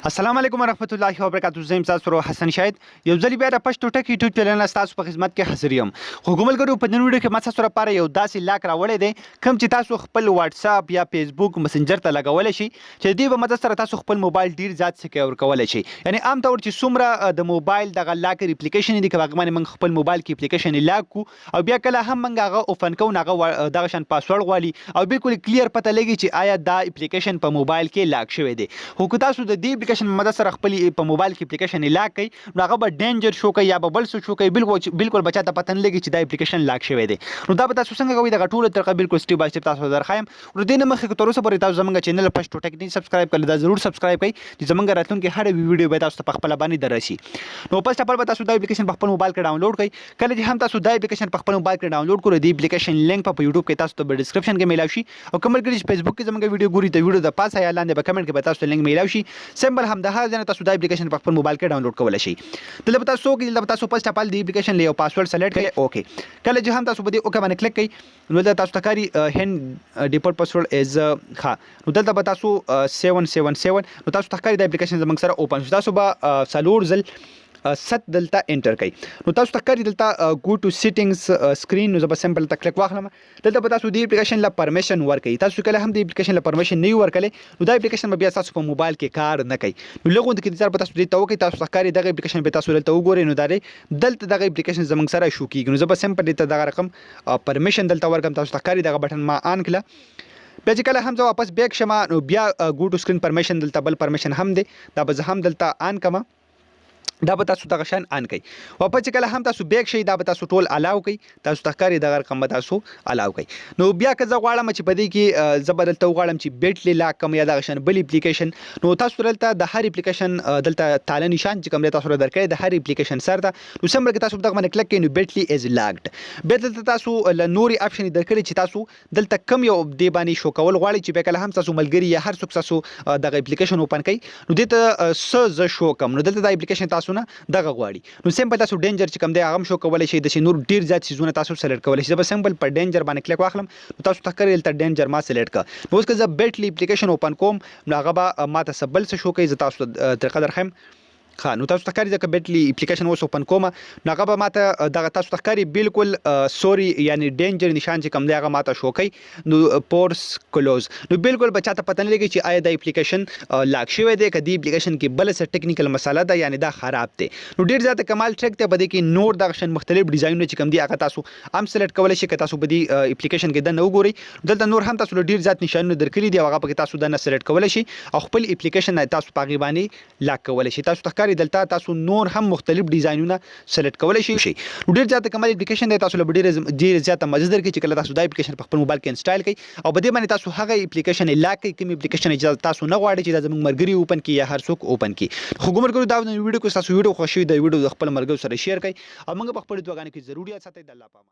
السلام علیکم ورحمت الله وبرکاته. زه یم ستاسو ورور حسن شاهد، یو ځل بیا د پښتو ټک یوټیوب چینل ستاسو په خدمت کې حاضر یم. خو ملګرو، په نن ویډیو کې ما ستاسو لپاره یو داسې لاک راوړی دی کوم چې تاسو خپل واتساپ یا فیسبوک مسنجر ته لګولی شئ، چې دې په مدد سره تاسو خپل موبایل ډیر زیات سکیور کولی شئ. یعنی عام طور چې څومره د موبایل دغه لاک اپلیکیشن دي، که هغه باندې موږ خپل موبایل کې اپلیکیشن لاک کو او بیا کله هم موږ هغه اوپن کوو، نو هغه دغه شان پاسورډ غواړي او بالکل کلیر پته لګي چې آیا دا اپلیکیشن په موبایل کې لاک شوی دی. خو که تاسو د دې اپلیکیشن په مدد سره خپل په موبایل کې اپلیکیشن لاک کړئ، نو هغه به ډینجر شو کوي یا به بل څه شو کوي، بالکل بالکل به چاته پته نه لګي چې دا اپلیکیشن لاک شوی دی. نو دا به تاسو څنګه کوئ، دغه ټوله طریقه بالکل سټیپ بای سټیپ تاسو درښایم. نو دې نه مخکې، تر اوسه پورې تاسو زمونږ چینل پښتو ټیک نه سبسکرایب کړئ، دا ضرور سبسکرایب کړئ چې زمونږ راتلونکي هره ویډیو به تاسو ته په خپله باندې دررسي. نو فرست اف ال به تاسو دا اپلیکیشن په خپل موبایل کې ډاونلوډ کړئ. کله چې هم تاسو دا اپلیکیشن په خپل موبایل کې ډاونلوډ کړئ، د اپلیکیشن لینک په یوټیوب کې تاسو ته په ډیسکرپشن کې میلاو شي او کوم ملګري چې فیسبوک کې زمونږ ویډیو ګوري، د ویډیو د پاسه یا لاندې په کمنټ کې به تاسو ته لینک میلاو شي. سمپل هم د هغه ځای نه تاسو دا اپلیکیشن په خپل موبایل کې ډاونلوډ کولای شئ. دلته به تاسو کې دلته به تاسو فرست اف ال د اپلیکیشن له یو پاسورډ سلیکټ کړئ. اوکې، کله چې هم تاسو په دې اوکې باندې کلیک کړئ، نو دلته تاسو ته ښکاري هند ډیفالت پاسورډ از. ښه، نو دلته به تاسو 777. نو تاسو ته ښکاري دا اپلیکیشن زموږ سره اوپن شو. تاسو به څلور ځل ست دلته انټر کړئ، نو تاسو ته ښکاري دلته ګو ټو سیټینګز سکرین. نو زه به سمپل ته کلیک واخلم. دلته به تاسو د اپلیکیشن له پرمیشن ورکړئ. تاسو کله هم د اپلیکیشن له پرمیشن نه ورکړئ، نو دا اپلیکیشن به بیا تاسو په موبایل کې کار نه کوي. نو لږ غوندې کې انتظار به تاسو دې ته وکړئ. تاسو ته ښکاري دغه اپلیکیشن به تاسو دلته وګورئ، نو دا دلته دغه اپلیکیشن زموږ سره شو کیږي. نو زه به سمپل دې ته دغه رقم پرمیشن دلته ورکړم. تاسو ته ښکاري دغه بټن ما آن کړه. بیا چې کله هم زه واپس بیک شم، نو بیا ګو ټو سکرین پرمیشن، دلته بل پرمیشن هم دی، دا به زه هم دلته آن کړم. دا به تاسو دغه شان آن کړئ. واپس چې کله هم تاسو بیک شئ، دا به تاسو ټول الاو کړئ. تاسو ته ښکاري دغه رقم به تاسو الاو کړئ. نو بیا که زه غواړم چې په دې کې زه به دلته وغواړم چې بیټلی لاک کړم یا دغه شان بل اپلیکیشن، نو تاسو دلته د هر اپلیکیشن دلته تاله نشان چې کوم دی تاسو درکړی د هر اپلیکیشن سر ته، نو سمبل کې تاسو دغه باندې کلیک کړئ، نو بیټلی از لاکډ. بیا دلته تاسو له نورې اپشن درکړي چې تاسو دلته کم یو دی باندې شو کول غواړئ، چې بیا کله هم تاسو ملګری یا هر څوک تاسو دغه اپلیکیشن اوپن کړئ، نو دې ته څه زه شو کوم. نو دلته دا اپلیکیشن تاسو نه دغه غواړي، نو سمپل تاسو ډینجر چې کوم دی هغه هم شو کولی شئ. داسې نور ډیر زیات څیزونه تاسو سلیکټ کولی شئ. زه به سمپل په ډینجر باندې کلیک واخلم. نو تاسو ته ښکاري دلته ډینجر ما سلیکټ کړ. نو اوس که زه بیټلی اپلیکیشن اوپن کوم، نو هغه به ما ته څه بل څه شو کوي. زه تاسو ته طریقه درښیم. ښه، نو تاسو ته ښکاري ځکه بیټلی اپلیکیشن اوس اوپن کوم، نو هغه به ماته دغه تاسو ته ښکاري بالکل سوري، یعنی ډینجر نشان چې کوم دی هغه ماته شو کوي. نو فورس کلوز، نو بالکل به چاته پته نه لګي چې آیا دا اپلیکیشن لاک شوی دی که دې اپلیکیشن کې بل څه ټیکنیکل مسله ده، یعنی دا خراب دی. نو ډیر زیات کمال ټریک دی. په دې کې نور دغه شان مختلف ډیزاینونه چې کوم دي هغه تاسو هم سلیکټ کولی شئ. که تاسو په دې اپلیکیشن کې دننه وګورئ، دلته نور هم تاسو له ډیر زیات نشانونه درکړي دي او هغه پکې تاسو دننه سلیکټ کولی شئ او خپل اپلیکیشن تاسو په هغې باندې لاک کولی شئ. تاسو ته ښکاري دلته تاسو نور هم مختلف ډیزاینونه سلیکټ کولی شئ. نو ډیر زیات کمال اپلیکیشن دی. تاسو له ډیر ډیر زیاته مزه درکړي چې کله تاسو دا اپلیکیشن په خپل موبایل کې انسټال کړئ او په دې باندې تاسو هغه اپلیکیشن لاک کړئ کوم اپلیکیشن چې تاسو نه غواړئ چې دا زموږ ملګري اوپن کړي یا هر څوک اوپن کړي. خو ملګرو، دا ویډیو کو تاسو ویډیو خوښ شوي، د ویډیو د خپل ملګرو سره شیر کړئ او موږ په خپلو دعاګانو کې ضرور یاد ساتئ. د الله په امان.